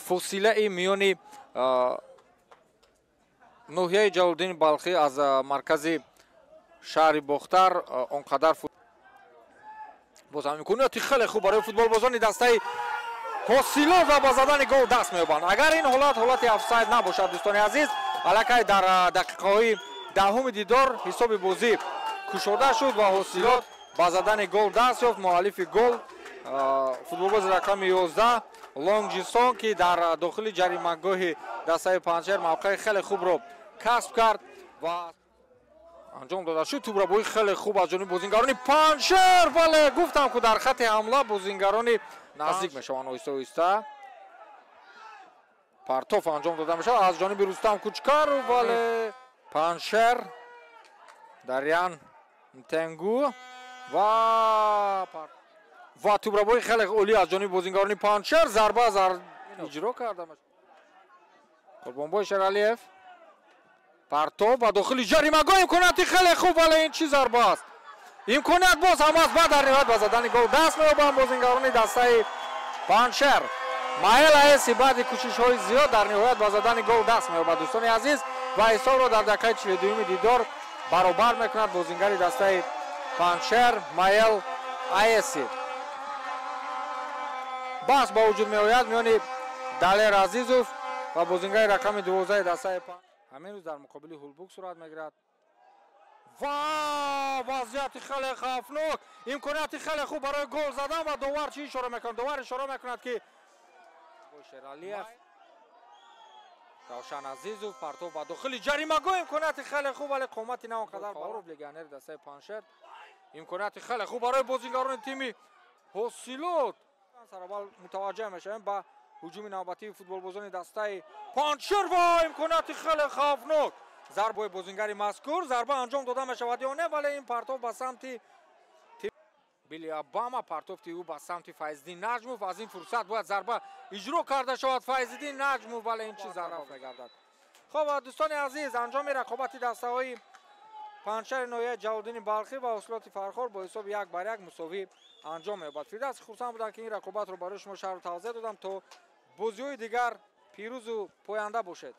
Фосилаи миёни ноҳияи Ҷалолиддини Балхӣ аз маркази шаҳри Бохтар он қадар боз ҳам имконияти хеле хуб барои футболбозони дастаи Ҳосилот ва ба задани гол даст меёбанд. Агар ин ҳолат ҳолати офсайд набошад, дӯстони азиз, аллакай дар дақиқаҳои даҳуми дидор ҳисоби бозӣ кушода шуд ва Ҳосилот ба задани гол даст ёфт. Муаллифи гол футболбози рақами 11 Лонг Ҷисон, ки дар дохили ҷаримагоҳи дастаи Панҷшер мавқеи хеле хубро касб кард ва анҷом дода шуд. Тӯбрабоӣ хеле хуб аз ҷониби бозингарони Панҷшер, вале гуфтам, ку дар хатти ҳамла бозингарони наздик мешаванд оҳиста оҳиста. Партоф анҷом дода мешавад аз ҷониби Рустам Кучкаров, вале Панҷшер Дарьян Мтенгу ва тӯбрабои хеле олӣ аз ҷониби бозингарони Панҷшер. Зарба иҷро карда мешавад. Қурбонбой Шералиев партов ба дохили ҷаримагоҳ, имконияти хеле хуб, вале ин чӣ зарба аст? Имконият боз ҳам аст, баъд дар ниҳоят ба задани гол даст меёбанд бозингарони дастаи Панҷшер. Маэл Аэси баъди кӯшишҳои зиёд дар ниҳоят ба задани гол даст меёбад, дӯстони азиз, ва ҳисобро дар дақиқаи 42-юми дидор баробар мекунад бозингари дастаи Панҷшер Маэл Аэси. Баҳс ба вуҷуд меояд миёни Далер Азизов ва бозингари рақами 12 дастаи Панҷшер. Ҳамин рӯз дар муқобили Ҳулбук сурат мегирад. Ва вазъияти хеле хавфнок, имконияти хеле хуб барои гол задан ва довар чӣ ишора мекунад? Довар ишора мекунад, ки Шералиев, Равшан Азизов партов ба дохили ҷаримагоҳ, имконияти хеле хуб, вале қомати на он қадар баланд. Легионери дастаи Панҷшер, имконияти хеле хуб барои бозингарони тими Ҳосилот. Сараввал мутаваҷҷеҳ мешавем ба ҳуҷуми навбатии футболбозони дастаи Панҷшер ва имконияти хеле хавфнок. Зарбаи бозингари мазкур, зарба анҷом дода мешавад ё не, вале ин партов ба самти Билли Обама, партофти ӯ ба самти Файзиддин Наҷмов. Аз ин фурсат бояд зарба иҷро карда шавад. Файзиддин Наҷмов, вале ин чӣ зарба мегардад? Хоб, дӯстони азиз, анҷоми рақобати дастаҳои Панҷшери ноҳияи Ҷалолиддини Балхӣ ва Ҳосилоти Фархор бо ҳисоби 1-1 мусовӣ анҷом меёбад. Фирдавс хурсанд будам, ки ин рақобатро барои шумо шарҳу тавзеҳ додам. То бозиҳои дигар пирӯзу поянда бошед.